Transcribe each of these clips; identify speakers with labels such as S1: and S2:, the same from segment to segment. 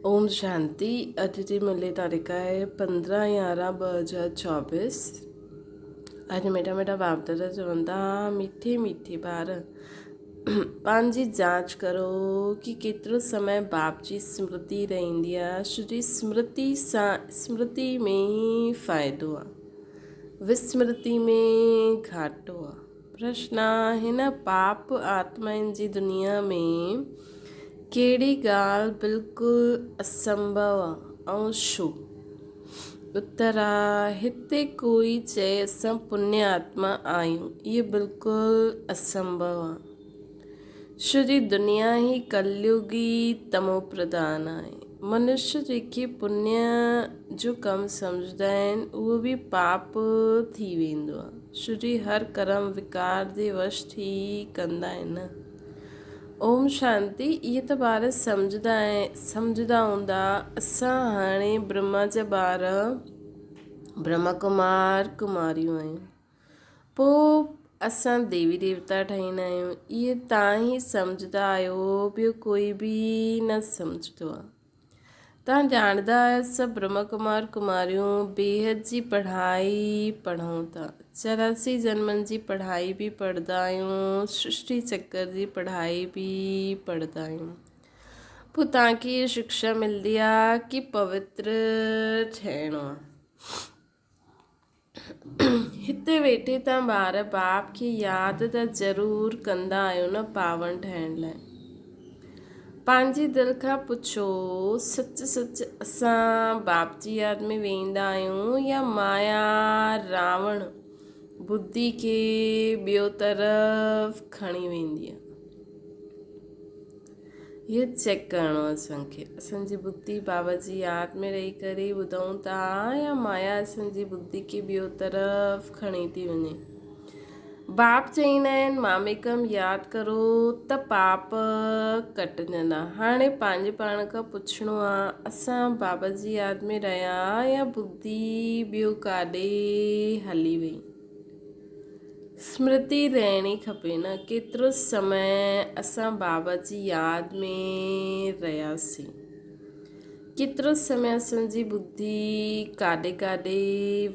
S1: اوم شانتي اڄ جي ملي تاريخ آهي 15/11/2024 اڄ مٺا مٺا باپ دادا چون ٿا مٺي مٺي ٻار پنهنجي جانچ ڪرو ڪي ڪيترو سمي باپ جي سمرتي رهندي آهي ڇو جي سمرتي سان سمرتي ۾ ئي فائدو آهي وسمرتي ۾ گهاٽو آهي پرشن، هن پاپ آتمائن جي دنيا ۾ ڪهڙي ڳالهه بلڪل اسنڀو آ ۽ ڇو؟ اتر، هتي ڪوئي چئي اسان پڃ آتما آهيون، اهو بلڪل اسنڀو آ. ڇو جي دنيا ئي ڪليوگي تمو پرڌان آهي. منش جيڪي پڃ جو ڪم سمجهندا آهن، اهو به پاپ ٿي ويندو آ. ڇو جي هر ڪرم وڪار جي وش ٿي ڪندا آهن نه. اوم شانتي اهي ته ٻار سمجهندا سمجهندا هوندا اسان هاڻي برهما جا ٻار برهما ڪمار ڪماريون آهيون. پوء اسان ديوي ديوتا ٺهيندا آهيون. اهي توهان ئي سمجهندا آهيو، ٻيو ڪوئي به نه سمجهندو آهي. توهان ڄاڻندا آهيو سڀ برهما ڪمار ڪماريون بيحد جي پڙهائي پڙهون ٿا. 84 جنمن جي پڙهائي به پڙهندا آهيون، سرشٽي چڪر جي پڙهائي به پڙهندا آهيون. پوء توهان کي اها شڪشا ملندي آهي ڪي پوتر ٺهڻو آهي. هتي ويٺي توهان ٻار باپ کي ياد ته ضرور ڪندا آهيو نه پاوڻ ٺاهڻ لاء. پنهنجي دل کان پڇو سچ سچ اسان باپ جي ياد ۾ ويهندا آهيون يا مايا راوڻ ٻڌي کي ٻيو طرف کڻي ويندي آهي. اهو چيڪ ڪرڻو آهي اسان کي. اسان جي ٻڌي بابا جي ياد ۾ رهي ڪري ٻڌون ٿا يا مايا اسان جي ٻڌي کي ٻيو طرف کڻي ٿي وڃي. باپ چئيندا آهن ماميڪم ياد ڪرو ته پاپ ڪٽجندا. هاڻي پنهنجي پاڻ کان پڇڻو آهي اسان بابا جي ياد ۾ رهيا يا ٻڌي ٻيو ڪاڏي هلي وئي. سمرتي رهڻي کپي نه. ڪيترو سمي اسان بابا جي ياد ۾ رهياسين. ڪيترو سمي اسان جي ٻڌي ڪاڏي ڪاڏي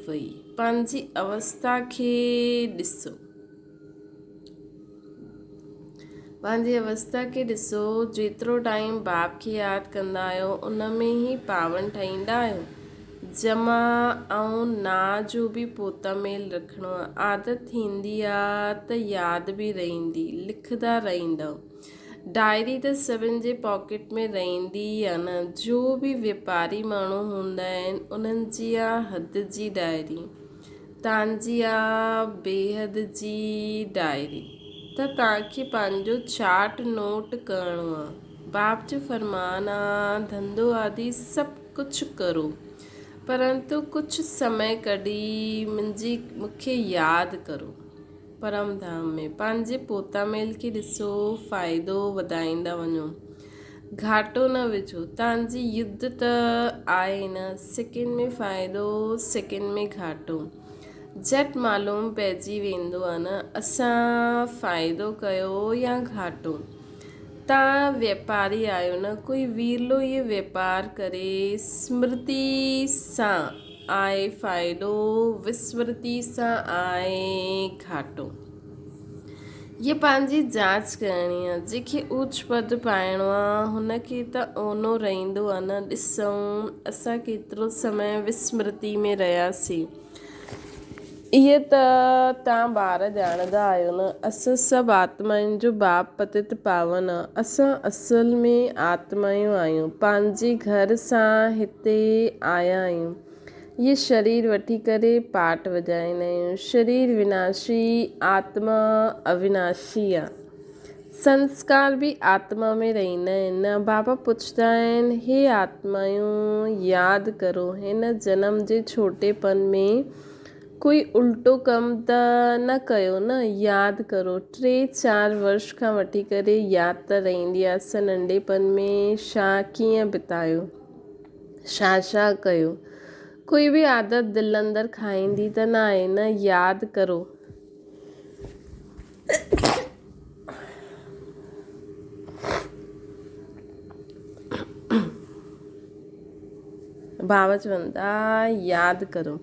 S1: وئي. پنهنجي اوستا کي ڏسو. پنهنجي اوستا کي ڏسو. جيترو ٽائيم باپ کي ياد ڪندا آهيو ان ۾ ئي پاون ٺهيندا آهيو. جمع ۽ نا جو به پوتا ميل رکڻو آ. عادت ٿيندي آ ته ياد به رهندي. لکندا رهندؤ. ڊائري ته سڀن جي پاڪيٽ ۾ رهندي ئي آ نه. جو به وپاري ماڻهو هوندا آهن انهن جي آ حد جي ڊائري. تان جي آ بيحد جي ڊائري. ته تان کي پنهنجو چارٽ نوٽ ڪرڻو آ. باپ جو فرمان آ ڌنڌو آدي سڀ ڪجهه ڪرو، پرنتو ڪجهه سمي ڪڍي منهنجي مون کي ياد ڪرو. پرم ڌام ۾ پنهنجي پوتاميل کي ڏسو، فائدو وڌائيندا وڃو، گهاٽو نه وجهو. تان جي يڌ ته آهي نه، سيڪنڊ ۾ فائدو، سيڪنڊ ۾ گهاٽو. جهٽ معلوم پئجي ويندو آهي نه، اسان فائدو ڪيو يا گهاٽو. تان ويپاري آهيو نه، ڪوئي ويرلو ئي ويپار ڪري، سمرتي سان آهي فائدو، وسمرتي سان آهي گهاٽو. هيء پنهنجي جاچ ڪرڻي آهي. جنهن کي اوچ پد پائڻو آهي، هن کي ته اونو رهندو آهي نه. ڏسون، اسان ڪيترو سمي وسمرتي ۾ رهياسين. اهي ته توهان ٻار ڄاڻندا آهيو نه، اسان سڀ آتمائن جو باپ پتت پاون آ. اسان اصل ۾ آتمايون آهيون. پنهنجي گهر سان هتي آيا آهيون. اهي شرير وٺي ڪري پاٽ وڄائيندا آهيون. شرير وناشي، آتما اويناشي آ. سنسڪار به آتما ۾ رهندا آهن نه. بابا پڇندا آهن، هي آتمايون ياد ڪرو، هن جنم جي ڇوٽي پن ۾ ڪوئي الٽو ڪم ته نه ڪيو نه؟ ياد ڪرو، ٽي چار ورش کان وٺي ڪري ياد ته رهندي آهي، اسان ننڍي پن ۾ ڇا ڪيئن بتايو، ڇا ڇا ڪيو؟ ڪوئي به عادت دل اندر کائيندي ته نه آهي نه؟ ياد ڪرو. ڀاء چون ٿا ياد ڪرو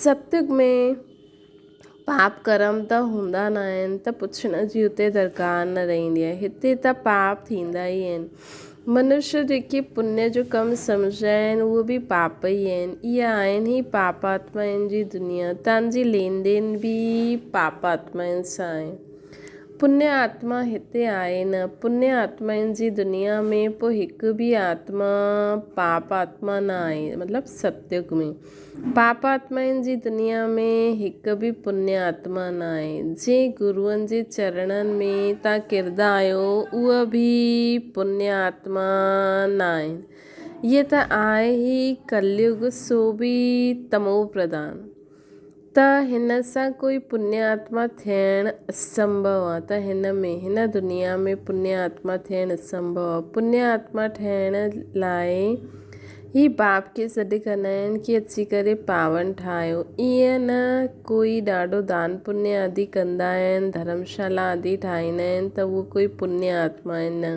S1: ستيگ ۾ پاپ ڪرم ته هوندا نه آهن ته پڇڻ جي اتي درڪار نه رهندي آهي. هتي ته پاپ ٿيندا ئي آهن. منش جيڪي پڃ جو ڪم سمجهندا آهن اهي به پاپ ئي آهن. اها آهن ئي پاپاتمائن جي دنيا. تان جي لين دين به پاپاتمائن سان آهي. پڃ آتما هتي آهي نه. پڃ آتمائن جي دنيا ۾ پوء هڪ به آتما پاپ آتما نه آهي مطلب ستيگ ۾. پاپ آتمائن جي دنيا ۾ هڪ به پڃ آتما نه آهي. جنهن گروئن جي چرڻن ۾ تان ڪردا آهيو اهي به پڃ آتما نه آهن. هيء ته آهي ئي ڪليگ سو به تمو پرڌان. ته هن سان ڪوئي پڃ آتما ٿيڻ اسنڀو آ ته هن ۾ هن دنيا ۾ پڃ آتما ٿيڻ اسنڀو آ. پڃ آتما ٺهڻ لاء هي باپ کي سڏ ڪندا آهن ڪي اچي ڪري پاون ٺاهيو. ائين نه ڪوئي ڏاڍو دان پڃ آدي ڪندا آهن، ڌرمشالا آدي ٺاهيندا آهن ته اهو ڪوئي پڃ آتما آهن نه.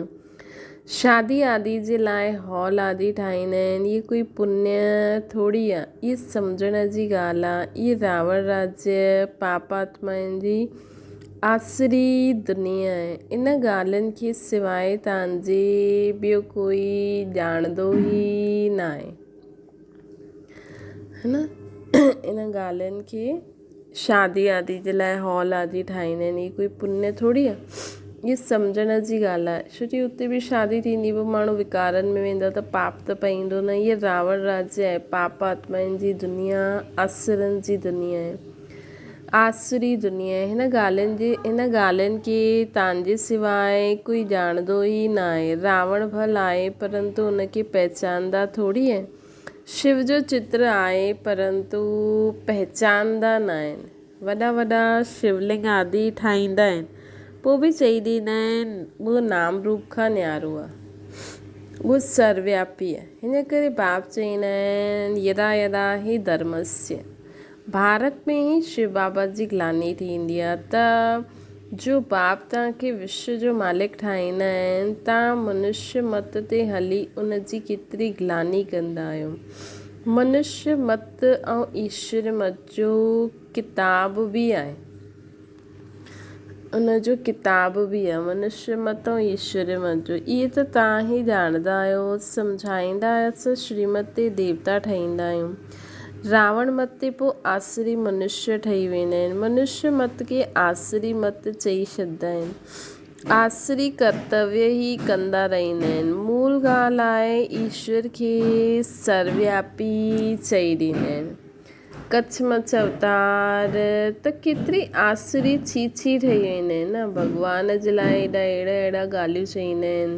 S1: شادي آدي جي لاء هال آدي ٺاهيندا آهن، اهي ڪوئي پڃ ٿوري آ، اهي سمجهڻ جي ڳالهه آ، اهي راوڻ راجيه، پاپ آتمائن جي آسري دنيا آهي، ان ڳالهين کي سواء تان جي ٻيو ڪوئي ڄاڻندو ئي ناهي. ها نه ان ڳالهين کي شادي آدي جي لاء هال آدي ٺاهيندا آهن هي ڪوئي پڃ ٿوري آهي هي سمجهڻ جي ڳالهه آهي ڇو جي اتي به شادي ٿيندي پوء ماڻهو وڪارن ۾ ويندا ته پاپ ته پئيندو نه هي راوڻ راجيه آهي پاپ آتمائن جي دنيا آسرن جي دنيا آهي آسري دنيا آهي هن ڳالهين جي هن ڳالهين کي تان جي سواء ڪوئي ڄاڻندو ئي نه آهي راوڻ ڀل آهي پرنتو ان کي پهچاندا ٿوري آهن شو جو چتر آهي پرنتو پهچاندا نه آهن. وڏا وڏا شولنگ آدي ٺاهيندا آهن پوء به چئي ڏيندا آهن اهو نام روپ کان نيارو آهي. اهو سروياپي آهي. هن ڪري باپ چئيندا آهن يدا يدا هي ڌرمسيه. ڀارت ۾ ئي شو بابا جي گلاني ٿيندي آ ته جو باپ توهان کي وشو جو مالڪ ٺاهيندا آهن توهان منشي مت تي هلي ان جي ڪيتري گلاني ڪندا آهيو. منشي مت ۽ ايشور مت جو ڪتاب به آهي. ان جو ڪتاب به آهي منشي مت ۽ ايشور مت جو. اهي ته توهان ئي ڄاڻندا آهيو، سمجهائيندا آهيو اسان شريمت تي ديوتا ٺهيندا آهيون. راوڻ مت تي پوء آسري منشي ٺهي ويندا آهن. منشي مت کي آسري مت چئي ڇڏندا آهن. آسري ڪرتويه ئي ڪندا رهندا آهن. مول ڳالهه آهي ايشور کي سروياپي چئي ڏيندا آهن. ڪڇ مڇ اوتار ته ڪيتري آسري ڇي ڇي ٺهي ويندا آهن نه ڀڳوان جي لاء ايڏا اهڙا اهڙا ڳالهيون چئيندا آهن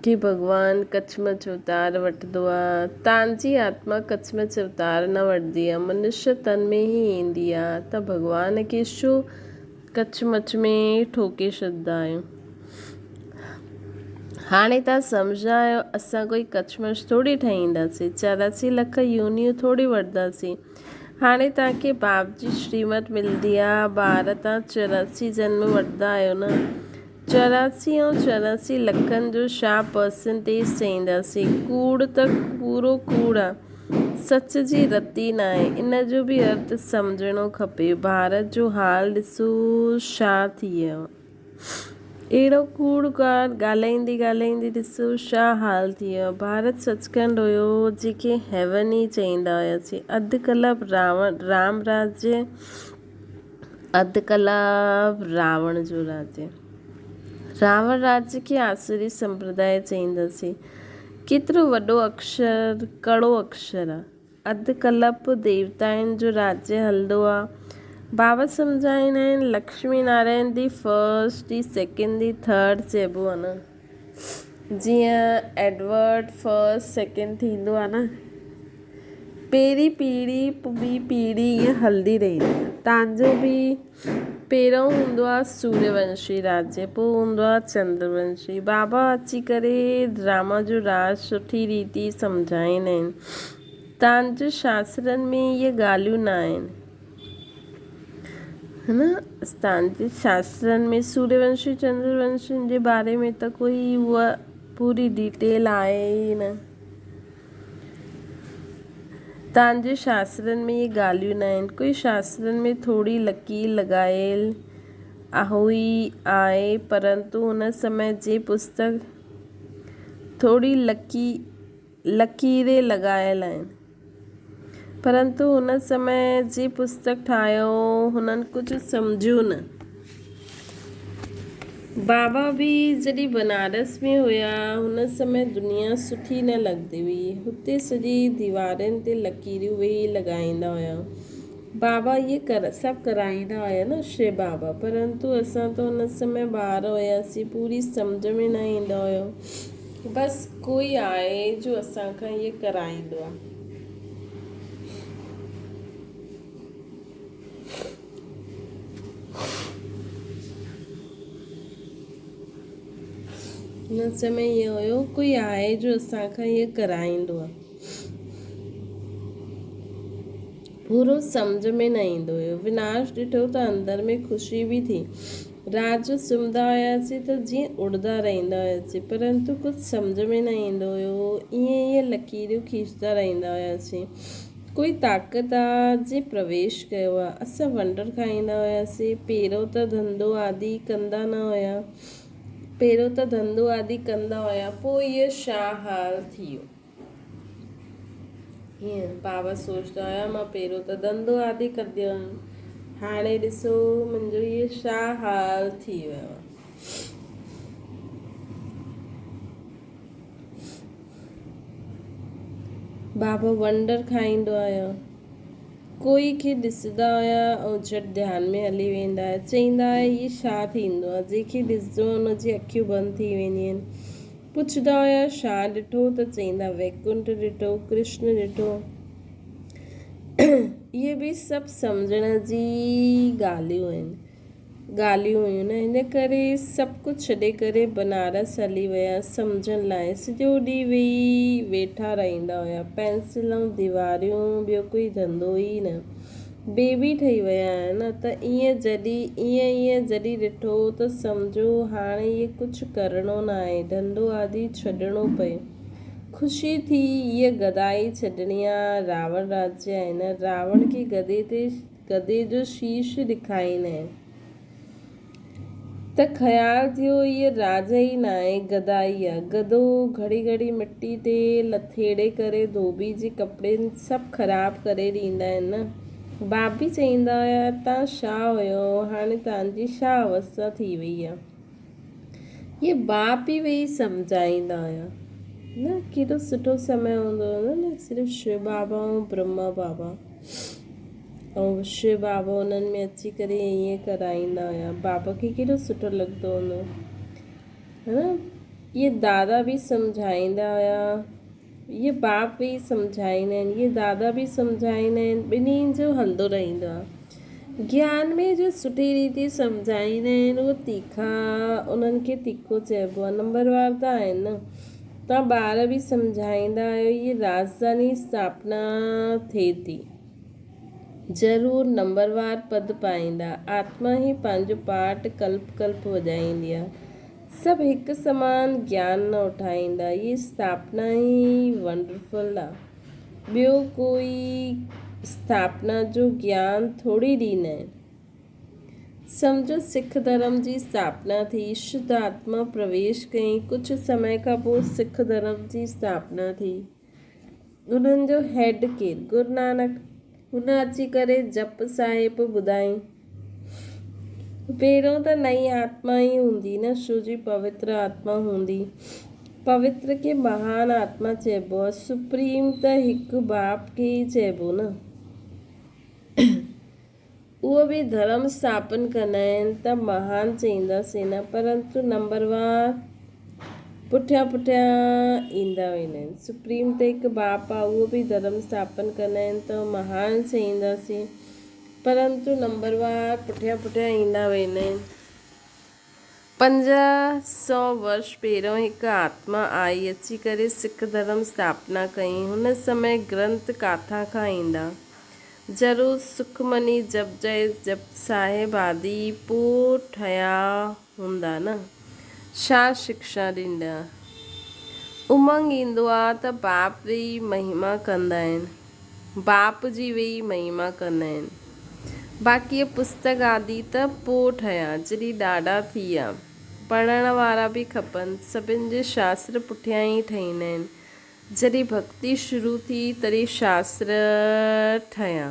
S1: ڪي ڀڳوان ڪڇ مڇ اوتار وٺندو آ تان جي آتما ڪڇ مڇ اوتار نه وٺندي آ منشي تن ۾ ئي ايندي آ ته ڀڳوان کي ڇو ڪڇ مڇ ۾ ٺوڪي ڇڏندا آهيون. هاڻي توهان سمجهندا آهيو اسان ڪوئي ڪڇ مڇ ٿوري ٺاهينداسين، 84 لک يونيون ٿوري وٺنداسين. هاڻي توهان کي باپ جي شريمت ملندي آ، ٻار توهان 84 جنم وٺندا آهيو نه، 84 ۽ 84 لکن جو ڇا پرسنٽيج چئينداسين، ڪوڙ ته پورو ڪوڙ آ. سچ جي رتي ناهي، ان جو به ارٿ سمجهڻو کپي. ڀارت جو حال ڏسو ڇا ٿي ويو. اهڙو ڪوڙ ڳالهائيندي ڳالهائيندي ڏسو ڇا حال ٿي ويو. ڀارت سچکنڊ هيو جنهن کي هيون ئي چئيندا هياسين. اڌ ڪلپ راوڻ رام راجيه اڌ ڪلپ راوڻ جو راجيه. راوڻ راجيه کي آسوري سمپرداء چئينداسين. ڪيترو وڏو اڪشر، ڪڙو اڪشر آ. اڌ ڪلپ ديوتائن جو راجيه هلندو آ. بابا سمجهائيندا آهن Lakshmi Narayan the first the second the third چئبو آ نه. جيئن ايڊورڊ فرسٽ سيڪنڊ ٿيندو آ نه. پهرين پيڙهي پوء ٻي پيڙهي ائين هلندي رهندي آ. تان جو به پهريون هوندو آ سوريه ونشي راجيه پوء هوندو آ چندر ونشي. بابا اچي ڪري ڊراما جو راز سٺي ريتي سمجهائيندا آهن. تان جو شاسترن ۾ اهي ڳالهيون نه آهن. ها نه تان جي شاسترن ۾ سوريه ونشي چندر ونشين جي باري ۾ ته ڪوئي اها پوري ڊيٽيل آهي ئي نه. توهان جي شاسترن ۾ اهي ڳالهيون نه آهن. ڪوئي شاسترن ۾ ٿوري لڪير لڳايل هئي آهي پرنتو ان سمي جي پستڪ ٿوري لڪي لڪيري لڳايل آهن پرنتو ان سمي جي پستڪ ٺاهيو هنن ڪجهه سمجهيو نه. بابا به جڏهن بنارس ۾ هيا، هن سمي دنيا سٺي نه لڳندي هئي. هتي سڄي ديوارين تي لڪيرون ويهي لڳائيندا هيا. بابا اهي سڀ ڪرائيندا هيا نه شو بابا. پرنتو اسان ته ان سمي ٻار هياسين، پوري سمجهه ۾ نه ايندو هيو. بس ڪوئي آهي جو اسان کان اهي ڪرائيندو آهي. هن سمي ائين هيو ڪوئي آهي جو اسان کان ائين ڪرائيندو آهي. پورو سمجهه ۾ نه ايندو هيو. وناش ڏٺو ته اندر ۾ خوشي به ٿي. رات جو سمهندا هياسين ته جيئن اڙدا رهندا هياسين پرنتو ڪجهه سمجهه ۾ نه ايندو هيو. ائين ائين لڪيرون کيچندا رهندا هياسين. ڪوئي طاقت آ جنهن پرويش ڪيو آ. اسان ونڊر کائيندا هياسين. پهريون ته ڌنڌو آدي ڪندا نه هيا. پهريون ته ڌنڌو آدي ڪندا هيا پوء هيء ڇا حال ٿي ويو. هيئن بابا سوچندا هيا مان پهريون ته ڌنڌو آدي ڪندي هيم هاڻي ڏسو منهنجو هيء ڇا حال ٿي ويو آ. بابا ونڊر کائيندو آهيان. ڪوئي کي ڏسندا هيا ۽ جهٽ ڌيان ۾ هلي ويندا هيا. چئيندا هيا هي ڇا ٿيندو آهي. جنهن کي ڏسندو آهي ان جي اکيون بند ٿي وينديون آهن. پڇندا هيا ڇا ڏٺو ته چئيندا ويڪنٺ ڏٺو، ڪرشن ڏٺو. اهي به سڀ سمجهڻ جي ڳالهيون آهن. ڳالهيون هيون نه ان ڪري سڀ ڪجهه ڇڏي ڪري بنارس هلي ويا سمجهڻ لاء سڄو ڏينهن ويهي ويٺا رهندا هيا پينسل ۽ ديواريون ٻيو ڪوئي ڌنڌو ئي نه بيبي ٺهي ويا آهن نه ته ائين جڏهن ائين ائين جڏهن ڏٺو ته سمجهو هاڻي اهي ڪجهه ڪرڻو نه آهي ڌنڌو آدي ڇڏڻو پيو خوشي ٿي هيء گدائي ڇڏڻي آ راوڻ راجيه آهي نه راوڻ کي گدي تي گدي جو شيش ڏکائين ته خيال ٿيو هيء راجا ئي ناهي، گدا ئي آ. گدو گهڙي گهڙي مٽي تي لٿيڙي ڪري ڌوٻي جي ڪپڙين سڀ خراب ڪري ڏيندا آهن نه. ڀاڀي چئيندا هيا، تان ڇا هيو، هاڻي تان جي ڇا اوستا ٿي وئي آ. اهي باپ ئي ويهي سمجهائيندا هيا نه ڪيڏو سٺو سمي هوندو هو نه صرف شو بابا ۽ برهما بابا ۽ شو بابا انهن ۾ اچي ڪري ائين ڪرائيندا هيا بابا کي ڪيڏو سٺو لڳندو هوندو هو نه اهي دادا به سمجهائيندا هيا اهي باپ به سمجهائيندا آهن اهي دادا به سمجهائيندا آهن ٻنهي جو هلندو رهندو آهي گيان ۾ جو سٺي ريتي سمجهائيندا آهن اهو تيکا انهن کي تيکو چئبو آهي نمبر وار ته آهن نه توهان ٻار به سمجهائيندا آهيو هي راجڌاني اسٿاپنا ٿئي ٿي ضرور نمبر وار پد پائيندا آتما هي پنهنجو پارٽ ڪلپ ڪلپ وڄائيندي آهي سڀ هڪ سمان گيان نه اٺائيندا هي اسٿاپنا ئي ونڊرفل آهي ٻيو ڪوئي اسٿاپنا جو گيان ٿوري ڏيندا آهن. سمجهو سک ڌرم جي اسٿاپنا ٿي، شڌ آتما پرويش ڪئي، ڪجهه سمي کان پوء سک ڌرم جي اسٿاپنا ٿي. انهن جو هيڊ ڪير؟ گرونانڪ. هن اچي ڪري جپ صاحب ٻڌائين. پهريون ته نئين آتما ئي هوندي نه، شو جي پوتر آتما هوندي. پوتر کي مهان آتما چئبو آهي. سپريم ته هڪ باپ کي ئي چئبو نه. اهو به ڌرم اسٿاپن ڪندا آهن ته مهان چئينداسين نه، پرنتو نمبروار پٺيان پٺيان ايندا ويندا آهن. سپريم ته هڪ باپ آهي، اهو به ڌرم اسٿاپن ڪندا آهن ته مهان چئينداسين. پرنتو نمبروار پٺيان پٺيان ايندا ويندا آهن. 500 ورش پهريون هڪ آتما آئي اچي ڪري سک ڌرم اسٿاپنا ڪئي. هن سمي گرنٿ ڪاٿان کان ايندا؟ ضرور سکمني جپ جئي جپ صاحب آدي پوء ٺهيا هوندا نه؟ ڇا شڪشا ڏيندا؟ امنگ ايندو آ ته باپ ويهي مهما ڪندا آهن. باپ جي ويهي مهما ڪندا آهن. باقي اهي پستڪ آدي ته پوء ٺهيا، جڏهن ڏاڍا ٿي ويا. پڙهڻ وارا به کپن. سڀن جي شاستر پٺيان ئي ٺهيندا آهن. جڏهن ڀڳتي شروع ٿي تڏهن شاستر ٺهيا.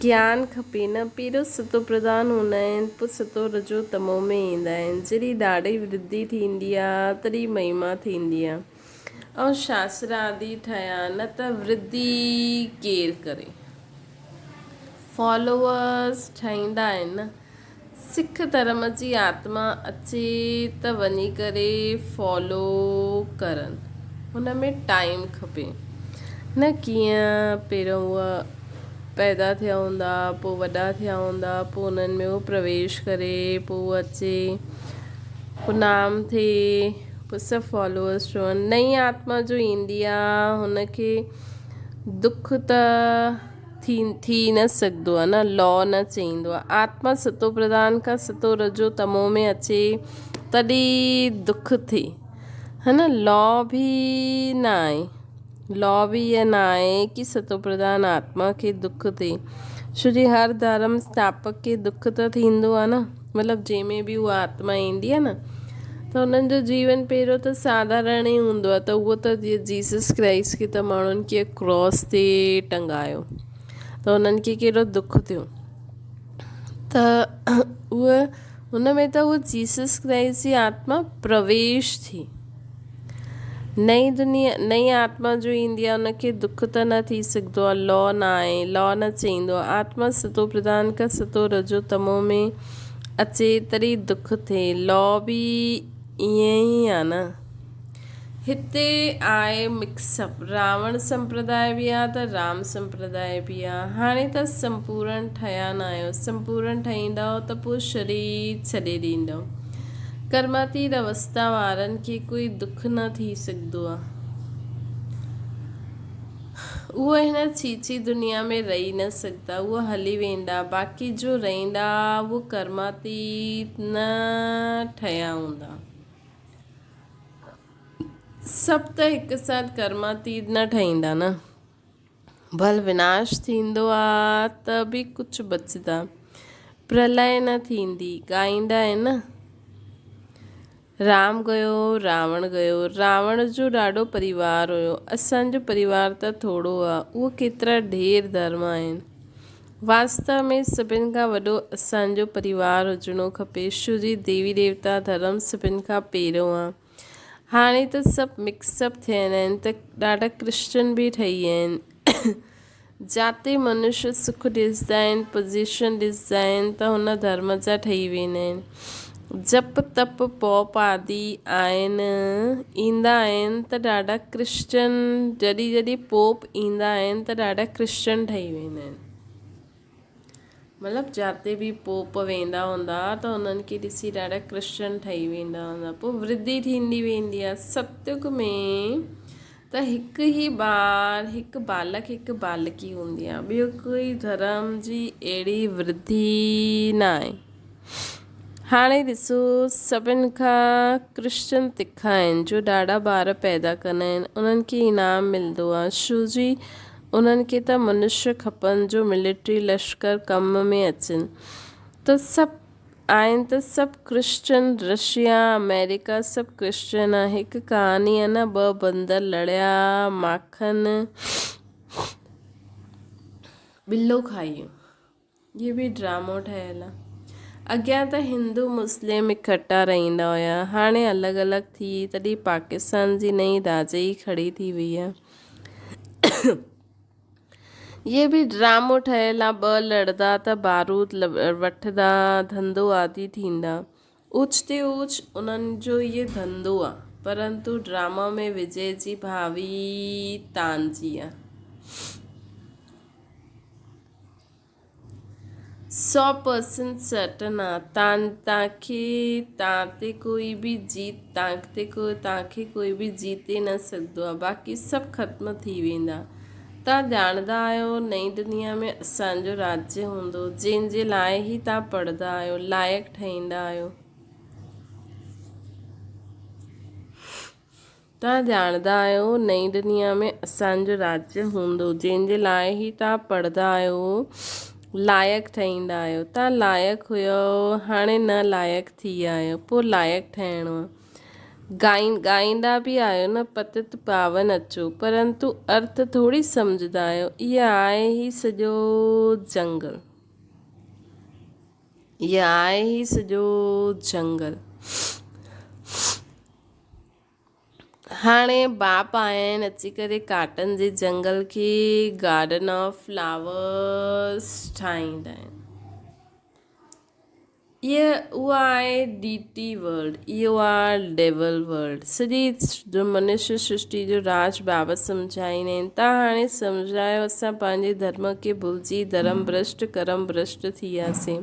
S1: گيان کپي نه. پهريون ستو پرڌان هوندا آهن، پوء ستو رجو تمو ۾ ايندا آهن. جڏهن ڏاڍي ورڌي ٿيندي آهي تڏهن مهما ٿيندي آهي ۽ شاستر آدي ٺهيا، نه ته ورڌي ڪير ڪري. فالوورز ٺاهيندا آهن نه. سک ڌرم جي آتما اچي ته وڃي ڪري فالو ڪرن ان ۾ ٽائيم کپي نه ڪيئن پهريون هو پيدا ٿيا هوندا پوء وڏا ٿيا هوندا پوء انهن ۾ هو پرويش ڪري پوء هو اچي پوء نام ٿئي پوء سڀ فالوورز ٺهن نئين آتما جو ايندي آ هن کي دک ته ٿي ٿي نه سگهندو آهي نه لو نه چئيندو آهي آتما ستو پرڌان کان ستو رجو تمو ۾ اچي تڏهن دک ٿئي ها نه لو به نه آهي لو به اها نه آهي ڪي ستو پرڌان آتما کي دک ٿئي ڇو جي هر ڌرم اسٿاپڪ کي دک ته ٿيندو آهي نه مطلب جنهن ۾ به اها آتما ايندي آهي نه ته انهن جو جيون پهريون ته ساڌارڻ ئي هوندو آهي ته اهو ته جيئن جيسس ڪرائسٽ کي ته ماڻهن ڪيئن ڪراس تي ٽنگايو ته انهن کي ڪيڏو دک ٿيو ته اهو هن ۾ ته اهو جيسس ڪرائسٽ جي آتما پرويش ٿي نئين دنيا نئين آتما جو ايندي آهي ان کي دک ته نه ٿي سگهندو آهي لو نه آهي لو نه چئيندو آهي آتما ستو پرڌان کان ستو رجو تمو ۾ اچي تڏهن دک ٿئي لو به ائين ئي آهي نه هتي آهي مڪس اپ راوڻ سمپرداء به آهي ته رام سمپرداء به آهي هاڻي ته سمپورڻ ٺهيا نه آهيو سمپورڻ ٺهيندؤ ته پوء شرير ڇڏي ڏيندؤ ڪرماتيت اوستا وارن کي ڪوئي دک نه ٿي سگهندو آ. اهي هن ڇيڇي دنيا ۾ رهي نه سگهندا، اهي هلي ويندا، باقي جو رهندا اهي ڪرماتيت نه ٺهيا هوندا. سڀ ته هڪ ساٿ ڪرماتيت نه ٺهيندا نه. ڀل وناش ٿيندو آ ته به ڪجهه بچدا. پرلئه نه ٿيندي. ڳائيندا آهن نه. رام گيو راوڻ گيو. راوڻ جو ڏاڍو پريوار هيو. اسان جو پريوار ته ٿورو آ. اهو ڪيترا ڍير ڌرم آهن. واستو ۾ سڀن کان وڏو اسان جو پريوار هجڻو کپي. شو جي ديوي ديوتا ڌرم سڀن کان پهريون آ. هاڻي ته سڀ مڪس اپ ٿيل آهن ته ڏاڍا ڪرسچن به ٺهي ويا آهن. جاتي منش سک ڏسندا آهن، پوزيشن ڏسندا آهن ته هن ڌرم جا ٺهي ويندا آهن. جپ تپ پوپ آدي آهن ايندا آهن ته ڏاڍا ڪرسچن جڏهن جڏهن پوپ ايندا آهن ته ڏاڍا ڪرسچن ٺهي ويندا آهن. مطلب جاتي به پوپ ويندا هوندا ته انهن کي ڏسي ڏاڍا ڪرسچن ٺهي ويندا هوندا پوء ورڌي ٿيندي ويندي آهي ستيگ ۾ ته هڪ ئي ٻار هڪ بالڪ هڪ بالڪي هوندي آهي ٻيو ڪوئي ڌرم جي اهڙي ورڌي نه آهي هاڻي ڏسو سڀن کان ڪرسچن تکا آهن جو ڏاڍا ٻار پيدا ڪندا آهن انهن کي انعام ملندو آهي شو جي انهن کي ته منشي کپن جو ملٽري لشڪر ڪم ۾ اچن ته سڀ آهن ته سڀ ڪرسچن رشيا آمريڪا سڀ ڪرسچن آ هڪ ڪهاڻي آ نه ٻه بندر لڙيا ماکن ٻلو کائي ويو. هي به ڊرامو ٺهيل آ. اڳيان ته هندو مسلم اڪٺا رهندا هيا هاڻي الڳ الڳ ٿي تڏهن پاڪستان جي نئين راجئي کڙي ٿي وئي آ. هي به ڊرامو ٺهيل آ ٻه لڙدا ته بارود وٺدا ڌنڌو عادي ٿيندا. اوچ تي اوچ انهن جو هي ڌنڌو آ پرنتو ڊراما ۾ وجي جي ڀاوي تانجي آ. سو پرسنٽ سرٽن آ تان تانکي تان تي ڪوئي به جيت تان تي ڪو تانکي ڪوئي به جيتي نه سگهندو آ باقي سڀ ختم ٿي ويندا تان ڄاڻندا آهيو نئين دنيا ۾ اسان جو راجيه هوندو جنهن جي لاء هي تان پڙهندا آهيو لائق ٺهيندا آهيو. توهان ڄاڻندا آهيو نئين دنيا ۾ اسان جو راجيه هوندو جنهن جي لاء هي توهان پڙهندا آهيو لائق ٺهيندا آهيو توهان لائق هيو هاڻي نه لائق ٿي ويا آهيو پوء لائق ٺهڻو آهي ڳائين ڳائيندا به آهيو نه پتت پاون اچو پرنتو ارٿ ٿوري سمجهندا آهيو اها آهي هي سڄو جنگل اها آهي هي سڄو جنگل هاڻي باپ آيا آهن اچي ڪري ڪاٽن جي جنگل کي گارڊن آف فلاورس ٺاهيندا آهن. اها اها آهي ڊيٽي ورلڊ اهو آهي ڊيول ورلڊ سڄي جو منشي سرشٽي جو راج بابا سمجهائيندا آهن تان هاڻي سمجهايو اسان پنهنجي ڌرم کي ڀلجي ڌرم ڀرشٽ ڪرم ڀرشٽ ٿي وياسين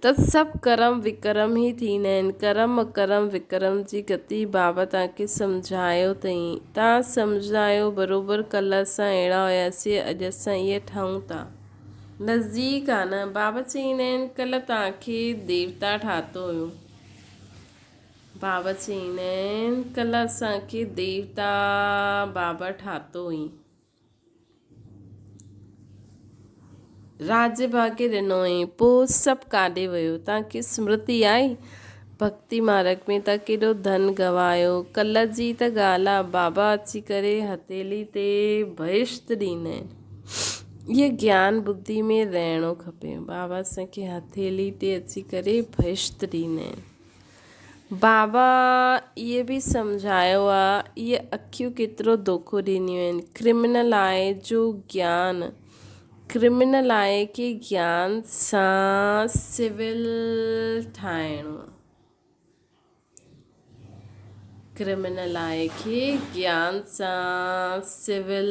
S1: ته سڀ ڪرم وڪرم ئي ٿيندا آهن. ڪرم اڪرم وڪرم جي گتي بابا توهان کي سمجهايو اٿئين. توهان سمجهندا آهيو بروبر ڪلهه اسان اهڙا هياسين اڄ اسان ائين ٺهون ٿا. نزديڪ آ نه. بابا چئيندا آهن ڪلهه توهان کي ديوتا ٺاتو هيو. بابا چئيندا آهن ڪلهه اسان کي ديوتا بابا ٺاتو هئين. راڄ ڀاڳي ڏنو هئائين، پوء سڀ ڪاڏي ويو؟ توهان کي سمرتي آهي؟ ڀڳتي مارڳ ۾ توهان ڪيڏو ڌن گنوايو؟ ڪلهه جي ته ڳالهه آ، بابا اچي ڪري هٿيلي تي بهشت ڏيندا آهن. اهو گيان ٻڌي ۾ رهڻو کپي. بابا اسان کي هٿيلي تي اچي ڪري بهشت ڏيندا آهن. بابا اهي به سمجهايو آ اهي اکيون ڪيترو دوکو ڏينديون آهن ڪرمنل آهي جو گيان ڪرمنل آهي کي گيان سان سول ٺاهڻو آ ڪرمنل آهي کي گيان سان سول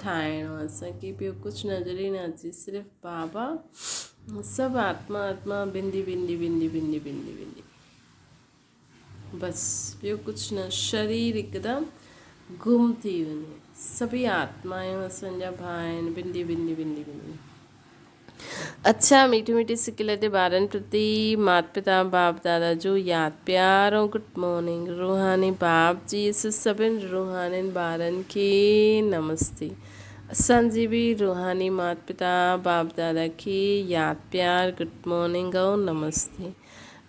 S1: ٺاهڻو اسان کي ٻيو ڪجهه نظر ئي نه اچي صرف بابا سڀ آتما آتما بندي بندي بندي بندي بندي بندي بس ٻيو ڪجهه نه شرير هڪدم گم ٿي وڃي سڀئي آتمايون اسان جا ڀاء آهن بندي بندي بندي بندي اڇا ميٺي ميٺي سڪل تي ٻارن پرتي مات پتا باپ دادا جو ياد پيار ۽ گڊ مارننگ روحاني باپ جي سڀن روحانين ٻارن کي نمستي اسان جي به روحاني مات پتا باپ دادا کي ياد پيار گڊ مارننگ ۽ نمستي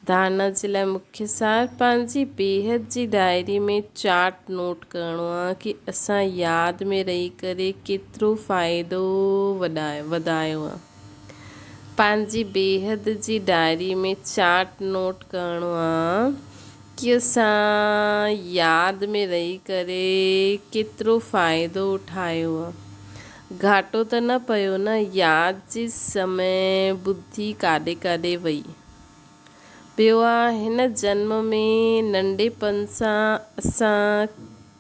S1: ڌارنا جي لاء مکيه سار پنهنجي بيحد جي ڊائري ۾ چارٽ نوٽ ڪرڻو آ ڪي اسان ياد ۾ رهي ڪري ڪيترو فائدو وڌايو آ پنهنجي بيحد جي ڊائري ۾ چارٽ نوٽ ڪرڻو آ ڪي اسان ياد ۾ رهي ڪري ڪيترو فائدو اٺايو آ. گهاٽو ته نه پيو نه. ياد جي سمي ٻڌي ڪاڏي ڪاڏي وئي. پيو آ هن جنم ۾ ننڍپڻ سان اسان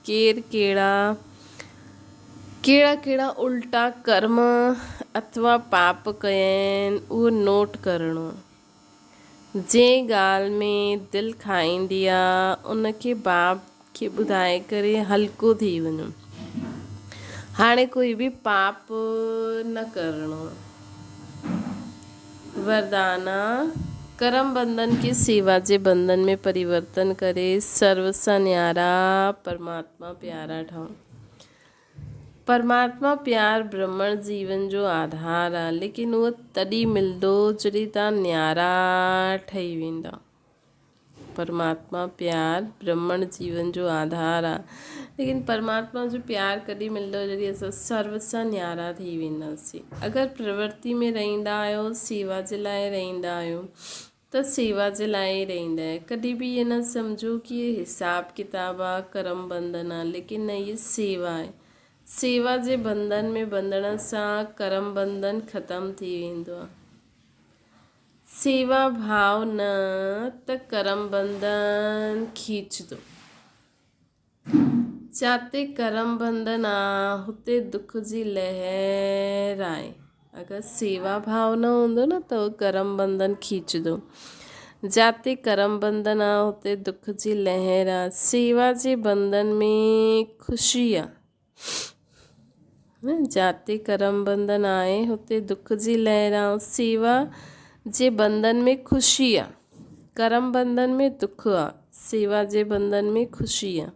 S1: ڪير ڪهڙا ڪهڙا ڪهڙا الٽا ڪرم اٿوا پاپ ڪيا آهن اهو نوٽ ڪرڻو آ. جنهن ڳالهه ۾ دل کائيندي آ، ان کي باپ کي ٻڌائي ڪري هلڪو ٿي وڃو. هاڻي ڪوئي به پاپ نه ڪرڻو آ. وردان آ، ڪرم بنڌن کي سيوا جي بنڌن ۾ پريورتن ڪري سرو سان نيارا پرماتما پيارا ٺهون. پرماتما پيار برهمڻ جيون جو آڌار آ ليڪن اهو تڏهن ملندو جڏهن توهان نيارا ٺهي ويندا. پرماتما پيار برهمڻ جيون جو آڌار آ ليڪن پرماتما جو پيار ڪڏهن ملندو جڏهن اسان سرو سان نيارا ٿي وينداسين. اگر پرورتي ۾ رهندا آهيو سيوا جي لاء رهندا آهيو ته سيوا جي لاء ئي رهندا آهيو. ڪڏهن به ائين نه سمجهو ڪي هي حساب ڪتاب آ، ڪرم بنڌن آ، ليڪن نه هي سيوا آهي. سيوا جي بنڌن ۾ ٻنڌڻ سان ڪرم بنڌن ختم ٿي ويندو آ. سيوا ڀاو نه ته ڪرم بنڌن کيچندو. جاتي ڪرم بنڌن آ، هتي دک جي لهر آهي. اگر سيوا ڀاو نه هوندو نه ته ڪرم بنڌن کيچندو. جاتي ڪرم بنڌن آ، هتي دک جي لهر آ. سيوا جي بنڌن ۾ خوشي آ. جاتي ڪرم بنڌن آهي، هتي دک جي لهر آ. سيوا جي بنڌن ۾ خوشي آ. ڪرم بنڌن ۾ دک آ، سيوا جي بنڌن ۾ خوشي آ.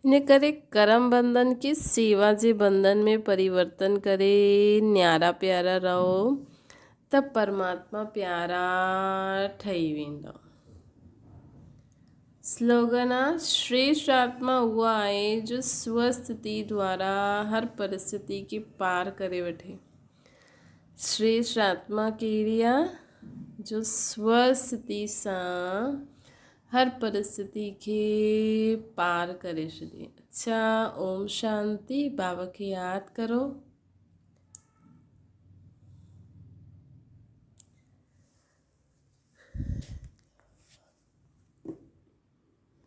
S1: ان ڪري ڪرم بنڌن کي سيوا جي بنڌن ۾ پريورتن ڪري نيارا پيارا رهو ته پرماتما پيارا ٺهي ويندؤ. سلوگن آ، شريشٺ آتما اها آهي جو سوسٿتي دوارا هر پرسٿتي کي پار ڪري وٺي. شريشٺ آتما ڪهڙي آ؟ جو سوسٿتي سان هر پرسٿتي کي پار ڪري ڇڏي. اڇا اوم شانتي. بابا کي ياد ڪرو.